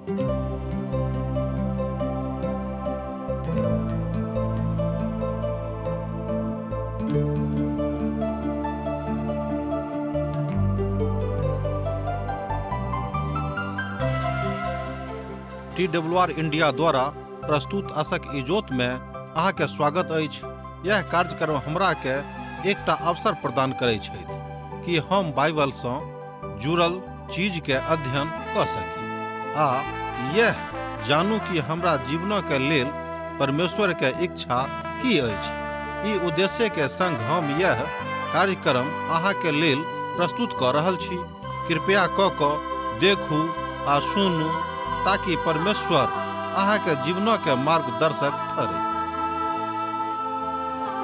T W R India द्वारा प्रस्तुत असक इजोत में अहाँके स्वागत अछि। यह कार्यक्रम हमरा के एकटा अवसर प्रदान करै छथि कि हम बाइबल सँ जुड़ल चीज के अध्ययन कऽ सकी आ यह जानू कि हमरा जीवन के लेल परमेश्वर के इच्छा की अछि। ई उद्देश्य के संग हम यह कार्यक्रम अहाँ के लेल प्रस्तुत कऽ रहल छी। कृपया कऽ कऽ देखू आ सुनू ताकि परमेश्वर अहाँ के जीवन के मार्गदर्शक ठहरे।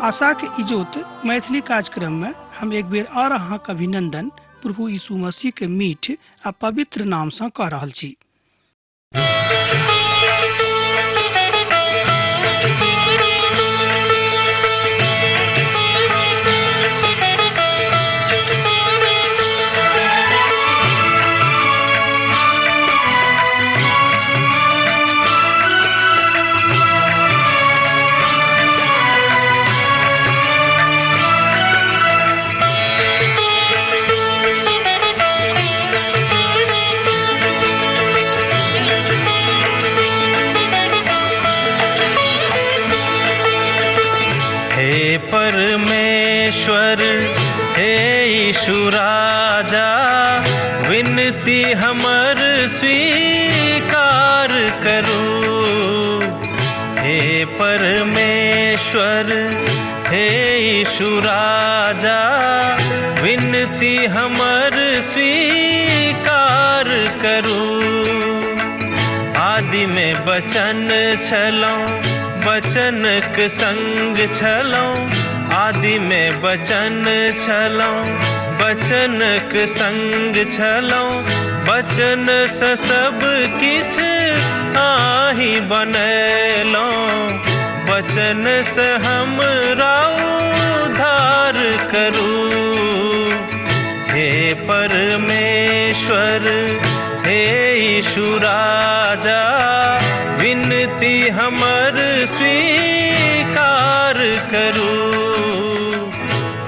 आशाक इजोत मैथिली कार्यक्रम में हम एक बेर और अहाँक अभिनंदन प्रभु यीशु मसीह के मीठ आ पवित्र नाम सँ कऽ रहल छी। हे परमेश्वर, हे यीशु राजा, विनती हमर स्वीकार करू। हे परमेश्वर, हे यीशु राजा, विनती हमर स्वीकार करू। आदि में वचन छलौं, वचनक संग छलौं। आदि में वचन छलौं, वचनक संग छलौं। वचन सँ सब किछ आही बनेलौं, वचन सँ हमरा उद्धार करू। हे परमेश्वर, हे यीशु राजा, विनती हमर स्वीकार करू।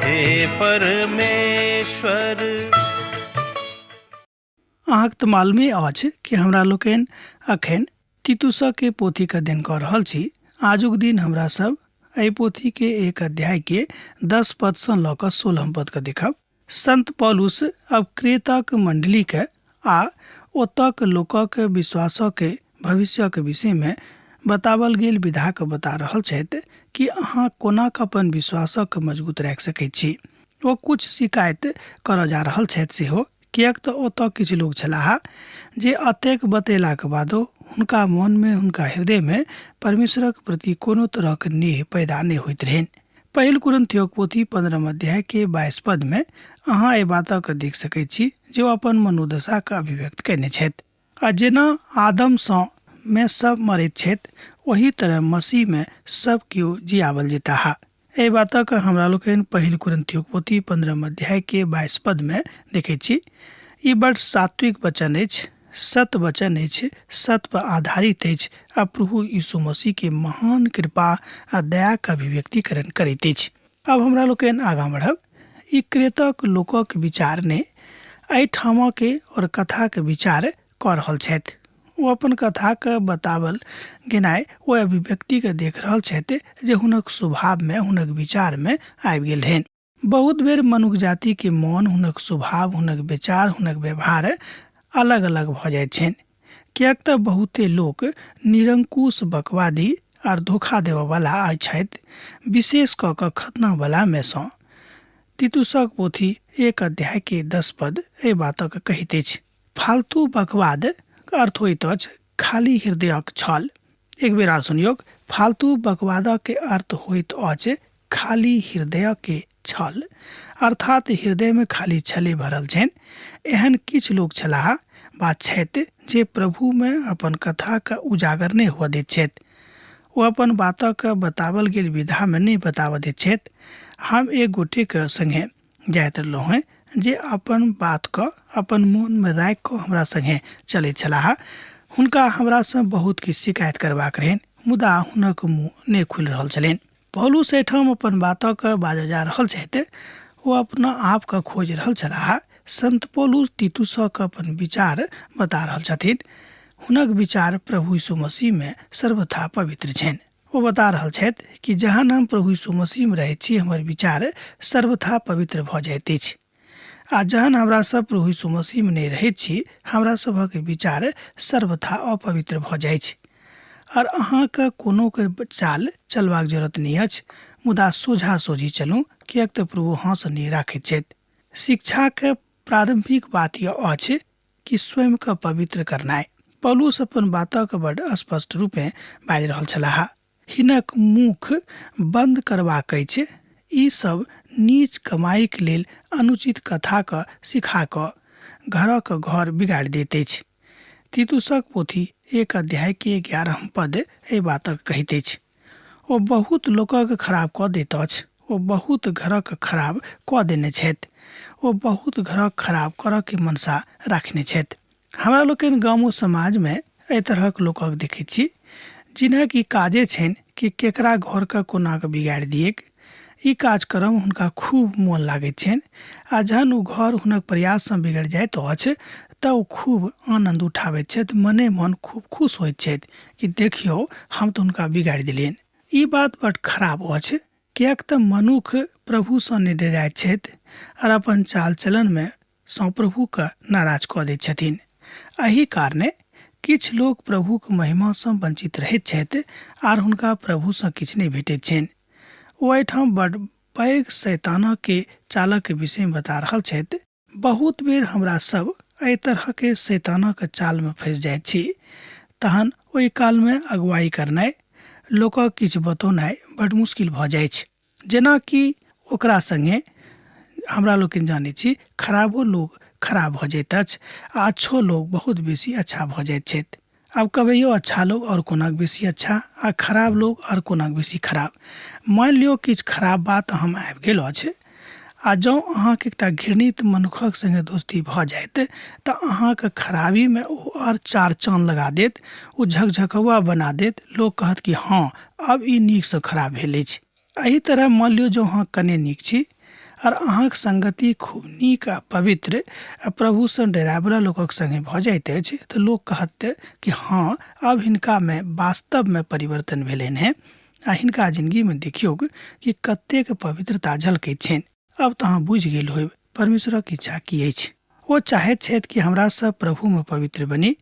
हे परमेश्वर। अहाँके तऽ मालूमे अछि कि हमरा लोकनि अखन तीतुसके पोथीके अध्ययन कऽ रहल छी। आजुक दिन हमरा सब एहि पोथीके एक अध्यायके 10 पदसँ लऽ कऽ 16 पदके देखब। संत पौलुस अब क्रेताक मंडलीके आ ओतऽक लोकक विश्वासके भविष्यक विषयमे बतावल गेल विधाके बता रहल छथि कि अहाँ कोना कऽ अपन विश्वासक मजबूत राखि सकैत छी। ओ कुछ शिकायत करऽ जा रहल छथि सेहो, किएक तऽ ओतऽ किछु लोक छलाह जे अतेक बतेलाक बादो हुनका मनमे, हुनका हृदयमे परमेश्वरक प्रति कोनो तरहक नेह पैदा नहि होइत रहनि। पहिल कुरिन्थियोक पोथी 15 अध्याय के 22 पद में अहाँ एहि बातक देख सकैत छी जे ओ अपन मनोदशाक अभिव्यक्त कयने छथि। आ जेना आदमसँ मे सब मरैत छथि, ओही तरह मसीहमे सब केओ जियावल जेताह। एहि बातक हमरा लोकनि पहिल कुरिन्थियोक पोथी 15 अध्याय के 22 पद में देखैत छी। ई बड सात्विक वचन अछि, सत वचन अछि, सत पर आधारित अछि आ प्रभु यीशु मसीह के महान कृपा आ दया के अभिव्यक्तिकरण करैत अछि। आब हमरा लोकनि आगाँ बढ़ब। ई क्रेतक लोकक विचार ने एहिठामके और कथाके विचार कऽ रहल छथि। ओ अपन कथाके बतावल गेनाइ ओहि अभिव्यक्तिके देख रहल छथि जे हुनक स्वभावमे, हुनक विचारमे आबि गेल रहनि। बहुत बेर मनुख जातिके मन, हुनक स्वभाव, हुनक विचार, हुनक व्यवहार अलग अलग भऽ जाइत छनि। किएक तऽ बहुते लोक निरंकुश, बकवादी आर धोखा देबऽवला छथि, विशेष कऽ कऽ खतनावलामे सँ। तीतुसक पोथी 1 अध्याय के 10 पद एहि बातक कहैत अछि। फालतू बकवाद अर्थ होइत अछि खाली हृदयक छल। एक बेर आर सुनियौक, फालतू बकवादक अर्थ होइत अछि खाली हृदयके छल, अर्थात हृदयमे खाली छले भरल छनि। एहन किछु लोक छलाह वा छथि जे प्रभुमे अपन कथाके उजागर नहि हुअ दैत छथि। ओ अपन बातक बतावल गेल विधामे नहि बताबऽ दैत छथि। हम एक गोटेके सङ्गे जाइत रहलहुँ हेँ जे अपन बातके अपन मोनमे राखि कऽ हमरा सङ्गे चलैत छलाह। हुनका हमरासँ बहुत किछु शिकायत करबाक रहनि, मुदा हुनक मुँह नहि खुलि रहल छलनि। पौलुस एहिठाम अपन बातक बाजऽ जा रहल छथि। ओ अपना आपके खोजि रहल छलाह। संत पौलुस तीतुसक अपन विचार बता रहल छथिन। हुनक विचार प्रभु यीशु मसीहमे सर्वथा पवित्र छनि। ओ बता रहल छथि कि जहन हम प्रभु यीशु मसीहमे रहैत छी, हमर विचार सर्वथा पवित्र भऽ जाइत अछि, आ जहन हमरा सब प्रभु यीशु मसीहमे नहि रहैत छी, हमरा सभक विचार सर्वथा अपवित्र भऽ जाइत। आर अहाँके कोनो के चाल चलबाक जरूरत नहि अछि, मुदा सोझा सोझी चलू, किएक तऽ प्रभु हँस नहि राखैत छथि। शिक्षाके प्रारंभिक बात यह अछि कि स्वयंके पवित्र करनाइ। पौलुस अपन बातक बड स्पष्ट रूपेँ बाजि रहल छलाह। हिनक मुख बन्द करबाक अछि। ई सब नीच कमाइक लेल अनुचित कथाक सिखा कऽ घरक घर बिगाड़ि दैत अछि। तीतुसक पोथी 1 अध्याय के 11 पद एहि बातक कहैत अछि। ओ बहुत लोकक खराब कऽ दैत अछि। ओ बहुत घरक खराब कऽ देने छथि। ओ बहुत घरक खराब करऽके मनसा राखने छथि। हमरा लोकनि गामो समाजमे एहि तरहक लोकक देखैत छी, जिनक ई काजे छनि कि केकरा घरके कोना कऽ बिगाड़ि दियैक। ई काज करऽमे हुनका खूब मोन लागैत छनि, आ जहन ओ घर हुनक प्रयाससँ बिगड़ि जाइत अछि तऽ ओ खूब आनन्द उठाबैत छथि, मने मन खूब खुश होइत छथि कि देखियौ, हम तऽ हुनका बिगाड़ि देलियनि। ई बात बड खराब अछि, किएक तऽ मनुख प्रभुसँ नहि डराइत छथि आर अपन चाल चलनमे सँ प्रभुके नाराज कऽ दैत छथिन। एहि कारणे किछु लोक प्रभुक महिमासँ वंचित रहैत छथि आर हुनका प्रभुसँ किछु नहि भेटैत छनि। ओ एहिठाम बड पैघ शैतानके चालक विषयमे बता रहल छथि। बहुत बेर हमरा सब एहि तरहके शैतानक चालमे फँसि जाइत छी, तहन ओहि कालमे अगुवाई करनाइ, लोकक किछु बतौनाइ बड मुश्किल भऽ जाइछ। जेनाकि ओकरा सङ्गे हमरा लोकनि जानै छी, खराबो लोक खराब भऽ जाइत अछि आ अच्छो लोक बहुत बेसी अच्छा भऽ जाइत छथि। आब कहबैयो, अच्छा लोक आओर कोनाक बेसी अच्छा आ खराब लोक आओर कोनाक बेसी खराब? मानि लियौ किछु खराब बात हम आबि गेल अछि, आ जँ अहाँके एकटा घृणित मनुखक सङ्गे दोस्ती भऽ जायत तऽ अहाँके खराबीमे ओ आओर चार चान लगा देत, ओ झकझकौआ बना देत। लोक कहत कि हँ, आब ई नीकसँ खराब भेल अछि। एहि तरह मानि लियौ जँ अहाँ कने नीक छी आर अहाँक संगति खूब नीक आ पवित्र आ प्रभुसँ डरायवला लोकक सङ्गे भऽ जाइत अछि तऽ लोक कहत कि हँ, आब हिनकामे वास्तवमे परिवर्तन भेलनि हेँ, आ हिनका जिनगीमे देखियौक कि कतेक पवित्रता झलकैत छनि। आब तऽ अहाँ बुझि गेल होयब परमेश्वरक इच्छा की अछि। ओ चाहैत छथि कि हमरा सब प्रभुमे पवित्र बनी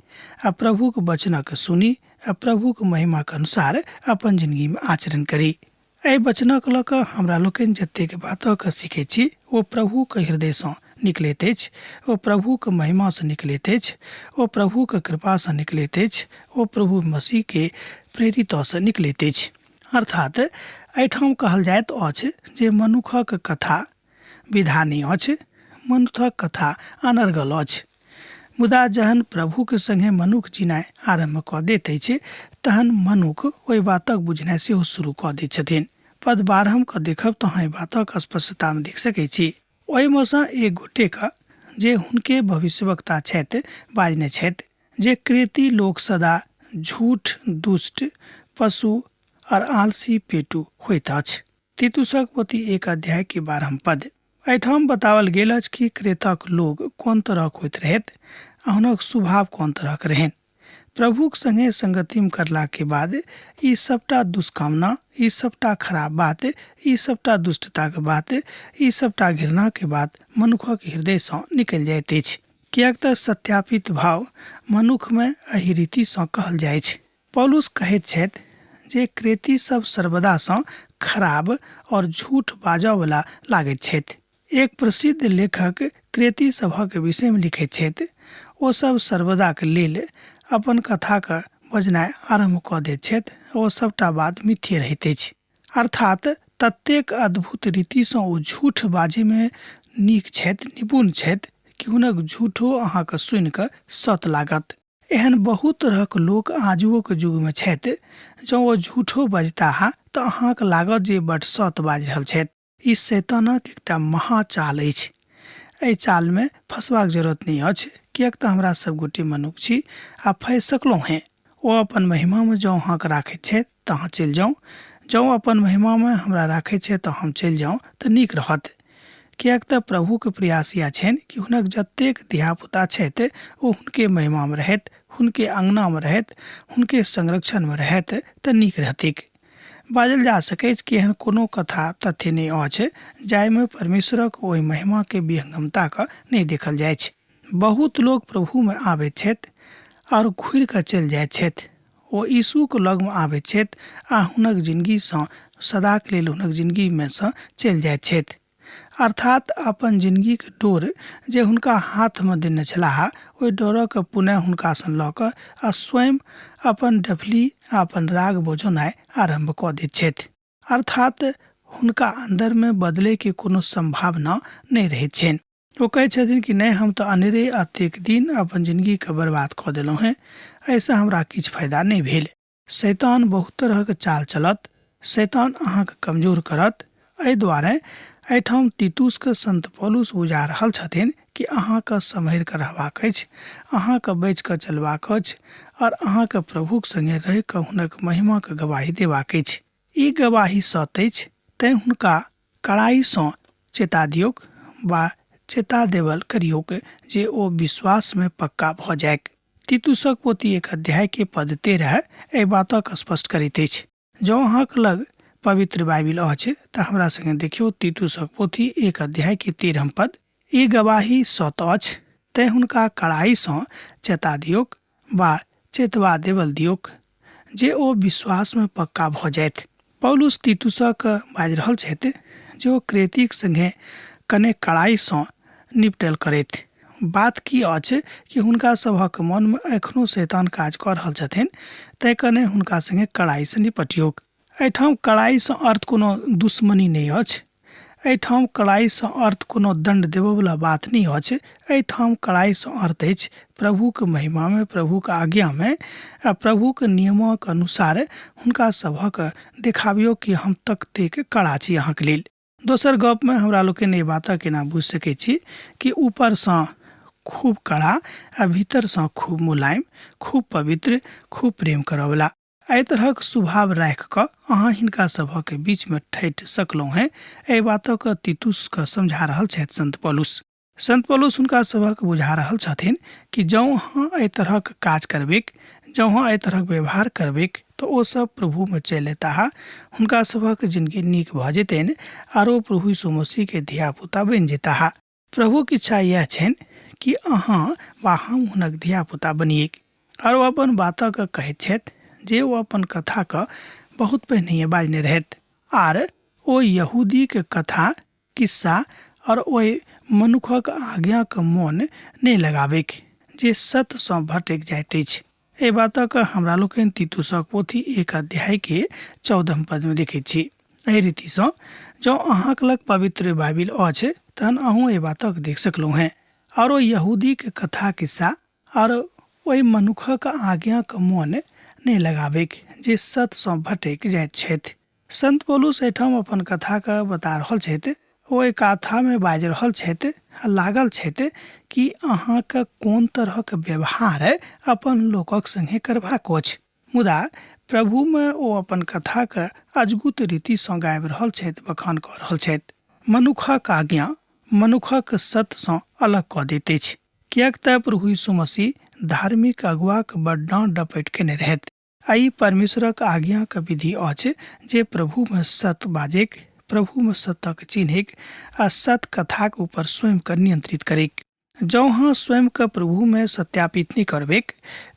आ प्रभुक वचनक सुनी आ प्रभुक महिमाक अनुसार अपन जिनगीमे आचरण करी। एहि वचनक लऽ कऽ हमरा लोकनि जतेक बातक सीखैत छी, ओ प्रभुक हृदयसँ निकलैत अछि, ओ प्रभुक महिमासँ निकलैत अछि, ओ प्रभुक कृपासँ निकलैत अछि, ओ प्रभु मसीहके प्रेरितसँ निकलैत अछि। अर्थात एहिठाम कहल जाइत अछि जे मनुखक कथा विधानी अछि, मनुखक कथा अनर्गल अछि। मुदा जहन प्रभुक संगे मनुख जीनाइ आरम्भ कऽ दैत अछि, तहन मनुख ओहि बातक बुझनाइ सेहो शुरू कऽ दैत छथिन। पद 12 कऽ देखब तऽ अहाँ एहि बातक स्पष्टतामे देख सकैत छी। ओहिमे सँ एक गोटेक, जे हुनके भविष्यवक्ता छथि, बाजने छथि जे क्रेती लोक सदा झूठ, दुष्ट, पशु और आलसी पेटू होइत अछि। तीतुसक पोथी 1 अध्याय के 12 पद। एहिठाम बताओल गेल अछि कि क्रेतक लोग कोन तरहक होइत रहैत आ हुनक स्वभाव कोन तरहक रहनि। प्रभुक संगे संगतिम करला के बाद ई सबटा दुष्कामना, ई सबटा खराब बात, ई सबटा दुष्टताक बात, ई सबटा घृणा के बात मनुखक हृदय सँ निकलि जाइत अछि। किएक तऽ सत्यापित भाव मनुखमे एहि रीतिसँ कहल जाइछ। पौलुस कहैत छथि जे क्रेती सब सर्वदासँ खराब और झूठ बाजऽवला लागैत छथि। एक प्रसिद्ध लेखक क्रेती सभक विषयमे लिखैत छथि, ओ सब सर्वदाक लेल अपन कथाक बजनाइ आरम्भ कऽ दैत छथि, ओ सबटा बात मिथ्ये रहैत अछि। अर्थात ततेक अद्भुत रीतिसँ ओ झूठ बाजैमे नीक छथि, निपुण छथि कि हुनक झूठो अहाँके सुनि कऽ सत लागत। एहन बहुत तरहक लोक आजुओक युगमे छथि, जँ ओ झूठो बजताह तऽ अहाँके लागत जे बड सत बाजि रहल छथि। ई शैतानक एकटा महाचाल अछि। एहि चालमे फँसबाक जरूरत नहि अछि, किएक तऽ हमरा सब गोटे मनुख छी आ फँसि सकलहुँ हेँ। ओ अपन महिमामे जँ अहाँके राखैत छथि तऽ अहाँ चलि जाउ, जँ ओ अपन महिमामे हमरा राखैत छथि तऽ हम चलि जाउ तऽ नीक रहत। किएक तऽ प्रभुके प्रयास इएह छनि कि हुनक जतेक धियापुता छथि ओ हुनके महिमामे रहथि, हुनके अङ्गनामे रहथि, हुनके संरक्षणमे रहथि तऽ नीक रहतैक। बाजल जा सकैछ कि एहन कोनो कथा तथ्य नहि अछि जाहिमे परमेश्वरक ओहि महिमाके विहंगमताके नहि देखल जाइछ। बहुत लोक प्रभुमे आबैत छथि आओर घुरि कऽ चलि जाइत छथि। ओ यीशुक लगमे आबैत छथि आ हुनक जिनगीसँ सदाक लेल हुनक जिनगीमे सँ चलि जाइत छथि। अर्थात् अपन जिनगीक डोर जे हुनका हाथमे देने छलाह ओहि डोरक पुनः हुनकासँ लऽ कऽ आ स्वयं अपन डफली आ अपन राग बजौनाइ आरम्भ कऽ दैत छथि। अर्थात् हुनका अन्दरमे बदलैके कोनो सम्भावना नहि रहैत छनि। ओ कहैत छथिन कि नहि हम तऽ अनेरे एतेक दिन अपन जिनगीके बर्बाद कऽ देलहुँ हेँ, एहिसँ हमरा किछु फायदा नहि भेल। शैतान बहुत तरहक चाल चलत, शैतान अहाँके कमजोर करत। एहि दुआरे एहिठाम तीतुसके संत पौलुस बुझा रहल छथिन कि अहाँके सम्हरि कऽ रहबाक अछि, अहाँके बचि कऽ चलबाक अछि आओर अहाँके प्रभुक संगे रहि कऽ हुनक महिमाके गवाही देबाक अछि। ई गवाही सत अछि, तेँ हुनका कड़ाइसँ चेता दियौक वा चेता देबल करियौक जे ओ विश्वासमे पक्का भऽ जाइक। तीतुसक पोथी एक अध्याय के पद 13 एहि बातक स्पष्ट करैत अछि। जँ अहाँक लग पवित्र बाइबिल अछि तऽ हमरा संगे देखियौ तीतुसक पोथी एक अध्याय के 13 पद। ई गवाही सत अछि, तेँ हुनका कड़ाइसँ चेता दियौक वा चेतवा देबल दियौक जे ओ विश्वासमे पक्का भऽ जाथि। पौलुस तीतुसक बाजि रहल छथि जे ओ क्रेतीक संगे कने कड़ाइसँ निपटल करथि। बात की अछि कि हुनका सभक मनमे एखनो शैतान काज कऽ रहल छथिन, तेँ कने हुनका संगे कड़ाइसँ निपटियौक। एहिठाम कड़ाइसँ अर्थ कोनो दुश्मनी नहि अछि। एहिठाम कड़ाइसँ अर्थ कोनो दण्ड देबऽवला बात नहि अछि। एहिठाम कड़ाइसँ अर्थ अछि प्रभुक महिमामे, प्रभुक आज्ञामे आ प्रभुक नियमक अनुसार हुनका सभक देखाबियौ कि हम ततेक कड़ा छी अहाँक लेल। दोसर गपमे हमरा लोकनि एहि बातक एना बुझि सकैत छी कि ऊपरसँ खूब कड़ा आ भीतरसँ खूब मुलायम, खूब पवित्र, खूब प्रेम करऽवला। एहि तरहक स्वभाव राखि कऽ अहाँ हिनका सभक बीचमे ठठि सकलहुँ हेँ, एहि बातक तीतुसकेँ समझा रहल छथि संत पौलुस। संत पौलुस हुनका सभक बुझा रहल छथिन कि जँ अहाँ एहि तरहक काज करबैक, जँ अहाँ एहि तरहक व्यवहार करबैक तऽ ओ सभ प्रभुमे चलि अयताह, हुनका सभक जिनगी नीक भऽ जेतनि आर ओ प्रभु यीशु मसीहके धियापुता बनि जेताह। प्रभुक इच्छा इएह छनि कि अहाँ वा हम हुनक धियापुता बनिऐक। आर ओ अपन बातक कहैत छथि जे ओ अपन कथाक बहुत पहिनहिए बाजने रहथि। आर ओ यहूदीक कथा, किस्सा और ओहि मनुखक आज्ञाक मोन नहि लगाबैक जे सत्य सँ भटकि जाइत अछि। एहि बातक हमरा लोकनि तीतुसक पोथी एक अध्याय के 14 पद में देखैत छी। एहि रीति सँ जँ अहाँक लग पवित्र बाइबिल अछि तहन अहूँ एहि बातक देख सकलहुँ हेँ। आओर ओ यहूदीक कथा किस्सा आओर ओहि मनुखक आज्ञाक मोन नहि लगाबैक जे सत्य सँ भटकि जाइत छथि। संत पौलुस एहिठाम अपन कथाके बता रहल छथि। ओ एहि कथामे बाजि रहल छथि आ लागल छथि कि अहाँके कोन तरहक व्यवहार अपन लोकक संगे करबाक अछि। मुदा प्रभुमे ओ अपन कथाके अजगुत रीतिसँ गाबि रहल छथि, बखान कऽ रहल छथि। मनुखक आज्ञा मनुखक सत्यसँ अलग कऽ दैत अछि, किएक तऽ प्रभु यीशु मसीह धार्मिक अगुआक बड़ डाँट डपटि केने रहथि। आ ई परमेश्वरक आज्ञाक विधि अछि जे प्रभुमे सत बाजैक, प्रभुमे सतक चिन्हैक आ सत कथाक ऊपर स्वयंके नियंत्रित करैक। जँ अहाँ स्वयंके प्रभुमे सत्यापित नहि करबैक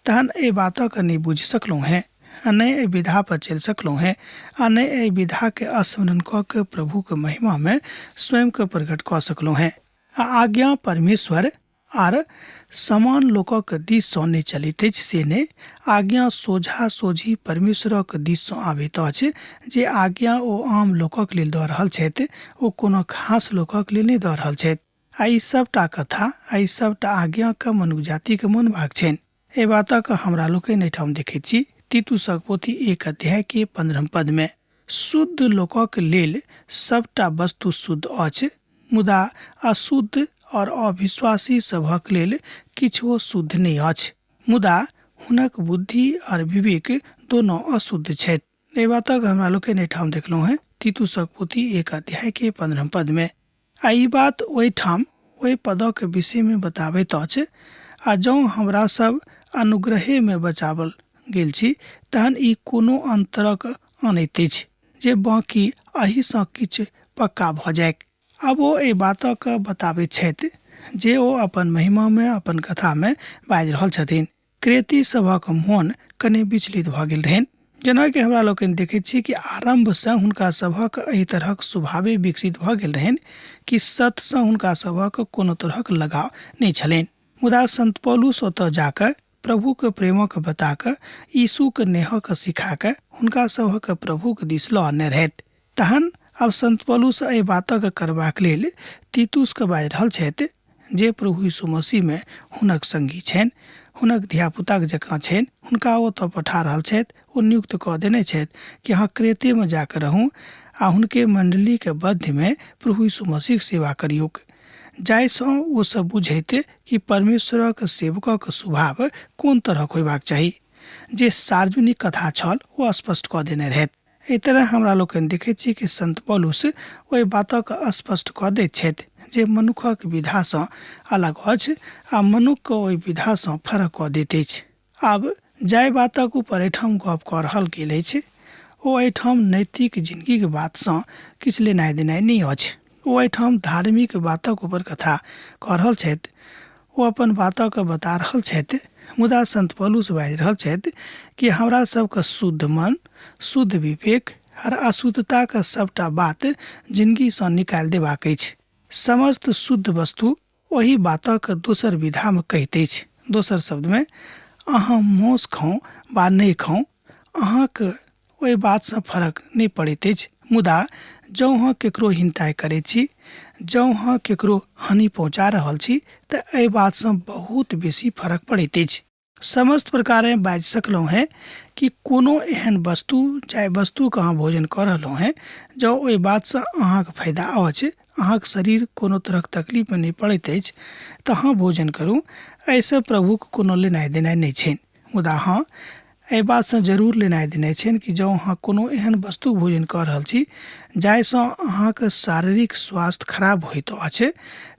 तहन एहि बातक नहि बुझि सकलहुँ हेँ आ नहि एहि विधा पर चलि सकलहुँ हेँ आ नहि एहि विधाके स्मरण कऽ के प्रभुक महिमामे स्वयंके प्रकट कऽ सकलहुँ हेँ। आ आज्ञा परमेश्वर आर समान लोकक दिससँ नहि चलैत अछि से नहि, आज्ञा सोझा-सोझी परमेश्वरक दिससँ आबैत अछि। जे आज्ञा ओ आम लोकक लेल दऽ रहल छथि, ओ कोनो खास लोकक लेल नहि दऽ रहल छथि। आ ई सभटा कथा आ ई सभटा आज्ञाकेँ मनुख जातिकेँ मानबाक छनि। एहि बातक हमरा लोकनि एहिठाम देखैत छी तीतुसक पोथी एक अध्याय के 15 पदमे। शुद्ध लोकक लेल सभटा वस्तु शुद्ध अछि, मुदा अशुद्ध और अविश्वासी सभक लेल किछुओ शुद्ध नहि अछि, मुदा हुनक बुद्धि और विवेक दोनो अशुद्ध छथि। एहि बातक हमरा लोकनि एहिठाम देखलहुँ हेँ तीतुसक पोथी 1 अध्याय के 15 पद में। आ ई बात ओहिठाम ओहि पदक विषय में बताबैत अछि। आ जँ हमरा सब अनुग्रहे में बचावल गेल छी तहन ई कोनो अन्तरक अनैत अछि जे बाँकी एहिसँ किछु पक्का भऽ जाइक। आब ओ एहि बातक बताबैत छथि जे ओ अपन महिमा में अपन कथा में बाजि रहल छथिन। क्रेती सभक मोन कने विचलित भऽ गेल रहनि। जेनाकि हमरा लोकनि देखैत छी कि आरम्भसँ हुनका सभक एहि तरहक स्वभावे विकसित भऽ गेल रहनि कि सतसँ हुनका सभक कोनो तरहक लगाव नहि छलनि। मुदा संत पौलुस ओतऽ जाकऽ प्रभुक प्रेमक बता कऽ यीशुक नेहक सिखा कऽ हुनका सभक प्रभुक दिस लऽ अनने रहथि। तहन आब संत पौलुस एहि बातक करबाक लेल तीतुसके बाजि रहल छथि जे प्रभु यीशु मसीहमे हुनक संगी छनि, हुनक धियापुताक जकाँ छनि। हुनका ओतऽ पठा रहल छथि, ओ नियुक्त कऽ देने छथि कि अहाँ क्रेतेमे जाकऽ रहू आ हुनके मण्डलीके मध्यमे प्रभु यीशु मसीहक सेवा करियौक, जाहिसँ ओ सब बुझैत कि परमेश्वरक सेवकक स्वभाव कोन तरहक होयबाक चाही। जे सार्वजनिक कथा छल ओ स्पष्ट कऽ देने रहथि। एहि तरह हमरा लोकनि देखैत छी कि संत पौलुस ओहि बातक स्पष्ट कऽ दैत छथि जे मनुखक विधासँ अलग अछि आ मनुखके ओहि विधासँ फरक कऽ दैत अछि। आब जाहि बातक ऊपर एहिठाम गप कऽ रहल गेल अछि ओ एहिठाम नैतिक जिनगीक बातसँ किछु लेनाइ देनाइ नहि अछि। ओ एहिठाम धार्मिक बातक ऊपर कथा कऽ रहल छथि। ओ अपन बातक बता रहल छथि, मुदा संत पौलुस बाजि रहल छथि कि हमरा सबके शुद्ध मन, शुद्ध विवेक आर अशुद्धताक सबटा बात जिनगीसँ निकालि देबाक अछि। समस्त शुद्ध वस्तु ओहि बातक दोसर विधामे कहैत अछि। दोसर शब्दमे, अहाँ मांस खाउ वा नहि खाउ, अहाँक ओहि बातसँ फरक नहि पड़ैत अछि, मुदा जँ अहाँ केकरो हिनताइ करैत छी, जँ अहाँ केकरो हानि पहुँचा रहल छी, तऽ एहि बातसँ बहुत बेसी फरक पड़ैत अछि। समस्त प्रकारे बाजि सकलहुँ हेँ कि कोनो एहन वस्तु जाहि वस्तुके अहाँ भोजन कऽ रहलहुँ हेँ, जँ ओहि बातसँ अहाँके फायदा अछि, अहाँके शरीर कोनो तरहक तकलीफमे नहि पड़ैत अछि, तऽ अहाँ भोजन करू, एहिसँ प्रभुके कोनो लेनाइ देनाइ नहि छनि। मुदा हँ, एहि बातसँ जरूर लेनाइ देनाइ छनि कि जँ अहाँ कोनो एहन वस्तु भोजन कऽ रहल छी जाहिसँ अहाँके शारीरिक स्वास्थ्य खराब होइत अछि,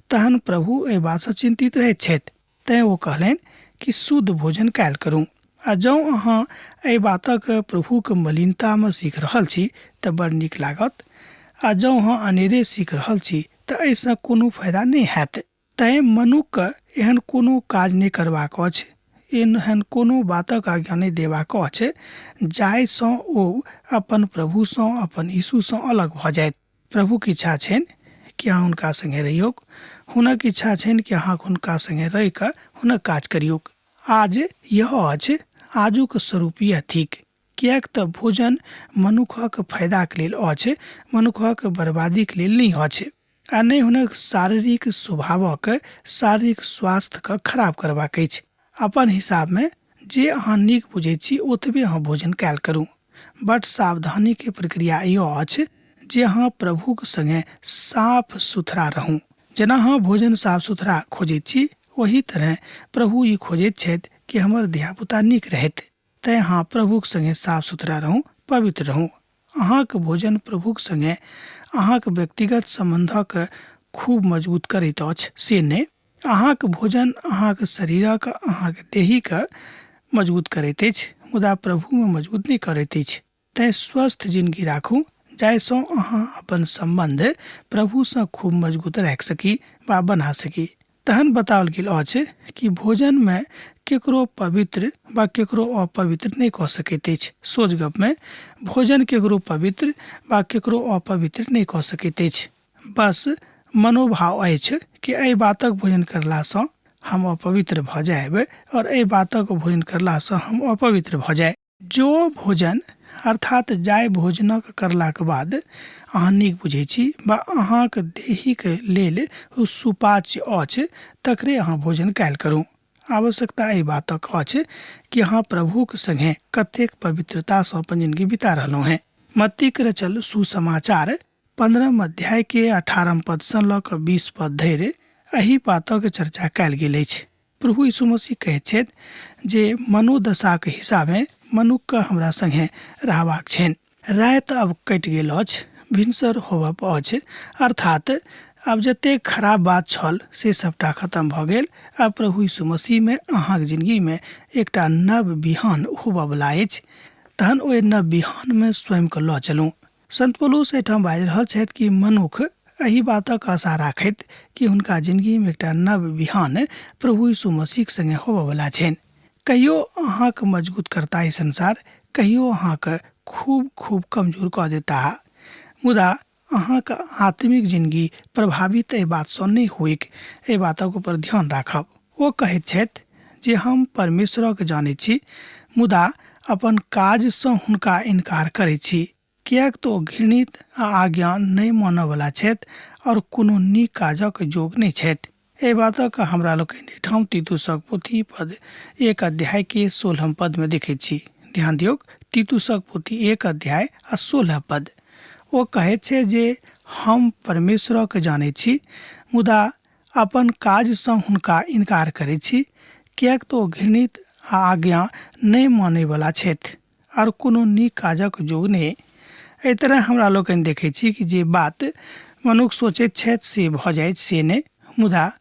तहन प्रभु एहि बातसँ चिन्तित रहैत छथि। तैँ ओ कहलनि कि शुद्ध भोजन कयल करू। आ जँ अहाँ एहि बातक प्रभुक मलिनतामे सीख रहल छी तऽ बड़ नीक लागत, आ जँ अहाँ अनेरे सीख रहल छी तऽ एहिसँ कोनो फायदा नहि हैत। तैँ मनुखकेँ एहन कोनो काज नहि करबाक अछि, एहन कोनो बातक आज्ञा नहि देबाक अछि जाहिसँ ओ अपन प्रभुसँ, अपन यीशुसँ अलग भऽ जायत। प्रभुक इच्छा छनि कि अहाँ हुनका सङ्गे रहियौक। हुनक इच्छा छनि कि अहाँ हुनका सङ्गे रहि कऽ हुनक काज करियौक। आज यह अछि, आजुक स्वरूप यह थिक। किएक तऽ भोजन मनुखक फायदाक लेल अछि, मनुखक बर्बादीक लेल नहि अछि आ नहि हुनक शारीरिक स्वभावक, शारीरिक स्वास्थ्यके खराब करबाक अछि। अपन हिसाबमे जे अहाँ नीक बुझैत छी ओतबे अहाँ भोजन कयल करू। बड सावधानीके प्रक्रिया इहो अछि जे अहाँ प्रभुक सङ्गे साफ सुथरा रहू। जेना अहाँ भोजन साफ सुथरा खोजैत छी ओही तरहे प्रभु ई खोजैत छथि कि हमर धियापुता नीक रहथि। तैँ अहाँ प्रभुक सङ्गे साफ सुथरा रहू, पवित्र रहू। अहाँक भोजन प्रभुक सङ्गे अहाँक व्यक्तिगत सम्बन्धक खूब मजबूत करैत अछि से नहि, अहाँक भोजन अहाँक शरीरक, अहाँक देहीक मजबूत करैत अछि, मुदा प्रभुमे मजबूत नहि करैत अछि। तैँ स्वस्थ जिनगी राखू जाहिसँ अहाँ अपन सम्बन्ध प्रभुसँ खूब मजबूत राखि सकी वा बना सकी। तहन बताओल गेल अछि कि भोजनमे केकरो पवित्र वा केकरो अपवित्र नहि कऽ सकैत अछि। सोझ गपमे भोजन केकरो पवित्र वा केकरो अपवित्र नहि कऽ सकैत अछि। बस मनोभाव अछि कि एहि बातक भोजन करलासँ हम अपवित्र भऽ जायब आओर एहि बातक भोजन करलासँ हम अपवित्र भऽ जाय। जो भोजन अर्थात जाहि भोजनक करलाक बाद अहाँ नीक बुझै छी वा अहाँक देहीक लेल ओ सुपाच्य अछि तकरे अहाँ भोजन कयल करू। आवश्यकता एहि बातक अछि कि अहाँ प्रभुक संगे कतेक पवित्रतासँ अपन जिनगी बिता रहलहुँ हेँ। मत्तीक रचल सुसमाचार 15 अध्याय के 18 पदसँ लऽ कऽ 20 पद धरि एहि बातक चर्चा कयल गेल अछि। प्रभु यीशु मसीह कहैत छथि जे मनोदशाक हिसाबे मनुक्खके हमरा सङ्गे रहबाक छनि। राति आब कटि गेल अछि, भिनसर होबऽ अछि, अर्थात आब जतेक खराब बात छल से सभटा खतम भऽ गेल। आब प्रभु यीशु मसीहमे अहाँक जिनगीमे एकटा नव बिहान होबऽवला अछि। तहन ओहि नव बिहानमे स्वयंके लऽ चलू। संत पौलुस एहिठाम बाजि रहल छथि कि मनुख एहि बातक आशा राखैत कि हुनका जिनगीमे एकटा नव बिहान प्रभु यीशु मसीहक संगे होबऽवला छनि। कहियो अहाँके मजगूत करता ई संसार, कहियो अहाँके खूब खूब कमजोर कऽ देता, मुदा अहाँके आत्मिक जिनगी प्रभावित एहि बातसँ नहि होइक, एहि बातक ऊपर ध्यान राखब। ओ कहैत छथि जे हम परमेश्वरक जानैत छी, मुदा अपन काजसँ हुनका इनकार करैत छी, किएक तऽ ओ घृणित आ आज्ञा नहि मानऽवला छथि आओर कोनो नीक काजक जोग नहि छथि। एहि बातक हमरा लोकनि एहिठाम तीतुसक पोथी पद एक अध्याय के 16 पद में देखैत छी। ध्यान दियौक, तीतुसक पोथी 1 अध्याय आ 16 पद। ओ कहैत छै जे हम परमेश्वरक जानैत छी, मुदा अपन काजसँ हुनका इनकार करैत छी, किएक तऽ ओ घृणित आ आज्ञा नहि मानैवला छथि आओर कोनो नीक काजक जोग नहि। एहि तरह हमरा लोकनि देखैत छी कि जे बात मनुख सोचैत छथि से भऽ जाइत से नहि, मुदा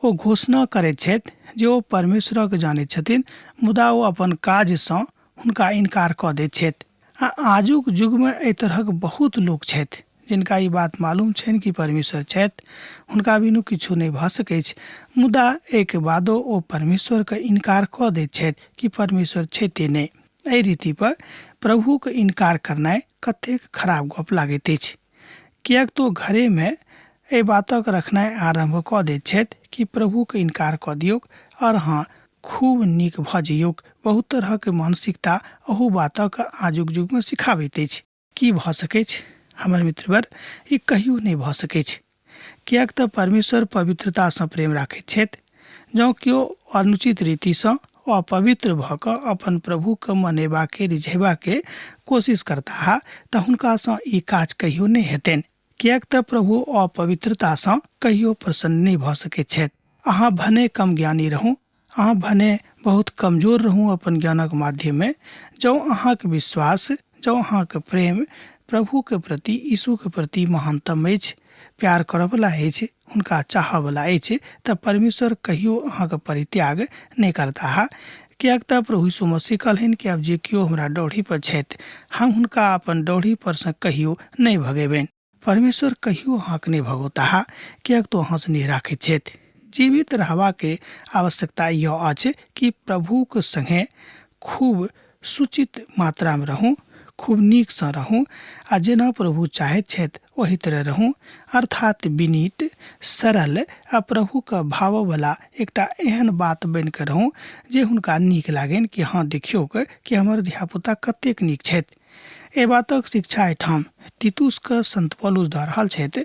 ओ घोषणा करैत छथि जे ओ परमेश्वरक जानैत छथिन, मुदा ओ अपन काजसँ हुनका इनकार कऽ दैत छथि। आ आजुक युगमे एहि तरहक बहुत लोक छथि जिनका ई बात मालूम छनि कि परमेश्वर छथि, हुनका बिनु किछु नहि भऽ सकैछ, मुदा एहिके बादो ओ परमेश्वरके इनकार कऽ दैत छथि कि परमेश्वर छथिए नहि। एहि रीति पर प्रभुके इनकार करनाइ कतेक खराब गप लागैत अछि, किएक तऽ ओ घरेमे एहि बातक रखनाइ आरम्भ कऽ दैत छथि कि प्रभुके इनकार कऽ दियौक आओर अहाँ खूब नीक भऽ जइयौक। बहुत तरहक मानसिकता अहू बातक आजुक युगमे सिखाबैत अछि। की भऽ सकैछ हमर मित्रवर? ई कहियो नहि भऽ सकैछ, किएक तऽ परमेश्वर पवित्रतासँ प्रेम राखैत छथि। जँ केओ अनुचित रीतिसँ अपवित्र भऽ कऽ अपन प्रभुके मनेबाके रिझेबाके कोशिश करताह तऽ हुनकासँ ई काज कहियो नहि हेतनि, किएक तऽ प्रभु अपवित्रतासँ कहियो प्रसन्न नहि भऽ सकैत छथि। अहाँ भने कम ज्ञानी रहू, अहाँ भने बहुत कमजोर रहू अपन ज्ञानक माध्यममे, जँ अहाँक विश्वास, जँ अहाँक प्रेम प्रभुके प्रति, यीशुके प्रति महानतम अछि, प्यार करऽवला अछि, हुनका चाहऽवला अछि, तऽ परमेश्वर कहियो अहाँके परित्याग नहि करताह। किएक तऽ प्रभु यीशु मसीह कहलनि कि आब जे केओ हमरा डौढ़ी पर छथि, हम हुनका अपन डौढ़ी पर सँ कहियो नहि भगेबनि। परमेश्वर कहियो अहाँके नहि भगौताह, किएक तऽ अहाँ स्नेह राखैत छथि। जीवित रहबाके आवश्यकता यह अछि कि प्रभुक संगे खूब सूचित मात्रामे रहू, खूब नीकसँ रहू आ जेना प्रभु चाहैत छथि ओहि तरह रहू, अर्थात विनीत, सरल आ प्रभुके भाववला एकटा एहन बात बनि कऽ रहू जे हुनका नीक लागनि कि हँ देखियौक कि हमर धियापुता कतेक नीक छथि। एहि बातक शिक्षा एहिठाम तीतुसके संत पौलुस दऽ रहल छथि,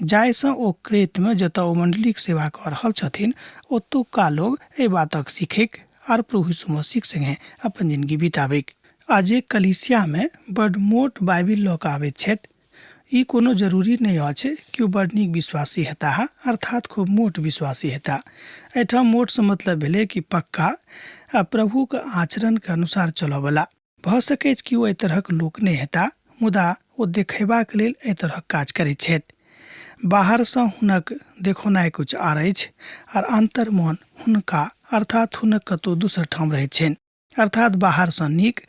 जाहिसँ ओ क्रेतमे जतऽ ओ मण्डलीक सेवा कऽ रहल छथिन ओतुक्का लोग एहि बातक सीखैक आर प्रभु यीशु मसीहक संगे अपन जिनगी बिताबैक। आ जे कलीसियामे बड मोट बाइबिल लऽ कऽ आबैत छथि, ई कोनो जरूरी नहि अछि कि ओ बड नीक विश्वासी हेताह, अर्थात खूब मोट विश्वासी हेताह। एहिठाम मोटसँ मतलब भेलै कि पक्का आ प्रभुक आचरणके अनुसार चलऽवला। भऽ सकैछ कि ओ एहि तरहक लोक नहि हेताह, मुदा ओ देखयबाक लेल एहि तरहक काज करैत छथि। बाहरसँ हुनक देखौनाइ किछु आर अछि आर अन्तर्मन हुनका अर्थात हुनक कतहु दोसर ठाम रहैत छनि। अर्थात बाहरसँ नीक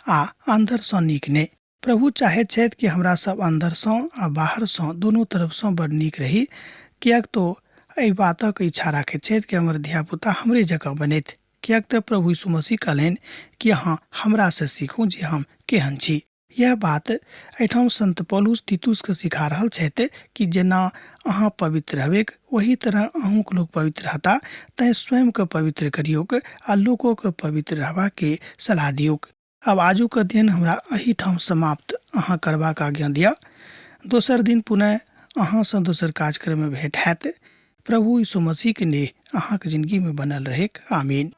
आ अन्दरसँ नीक नहि। प्रभु चाहैत छथि कि हमरा सब अन्दरसँ आ बाहरसँ दुनू तरफसँ बड़ नीक रही, किएक तऽ एहि बातक इच्छा राखैत छथि कि हमर धियापुता हमरे जकाँ बनथि। किएक तऽ प्रभु यीशु मसीह कहलनि कि अहाँ हमरासँ सीखू जे हम केहन छी। यह बात एहिठाम संत पौलुस तीतुसके सिखा रहल छथि कि जेना अहाँ पवित्र रहबेक ओही तरह अहूँक लोक पवित्र रहता, तैँ स्वयंके पवित्र करियौक आ लोकोके पवित्र रहबाके सलाह दियौक। आब आजुक अध्ययन हमरा एहिठाम समाप्त अहाँ करबाक आज्ञा दिअ। दोसर दिन पुनः अहाँसँ दोसर कार्यक्रममे भेंट हैत। प्रभु यीशु मसीहके नेह अहाँके जिनगीमे बनल रहैक। आमीन।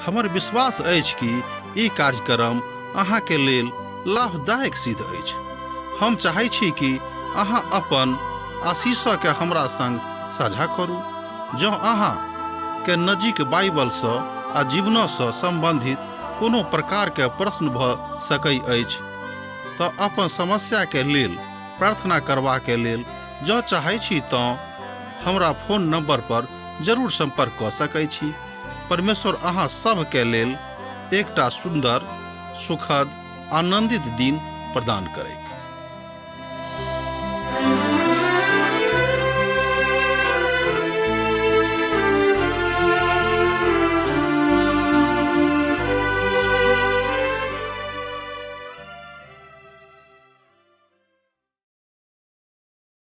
हमर विश्वास अछि कि ई कार्यक्रम अहाँके लेल लाभदायक सिद्ध अछि। हम चाहै छी कि अहाँ अपन आशीषके हमरा संग साझा करू। जँ अहाँ के नजीक बाइबलसँ आ जीवनसँ सम्बन्धित कोनो प्रकारके प्रश्न भऽ सकै अछि तऽ अपन समस्याके लेल प्रार्थना करबाके लेल जँ चाहै छी तँ हमरा फोन नंबर पर जरूर संपर्क कऽ सकै छी। परमेश्वर अहाँ सभके लेल एकटा सुन्दर, सुखद, आनंदित दिन प्रदान करैक।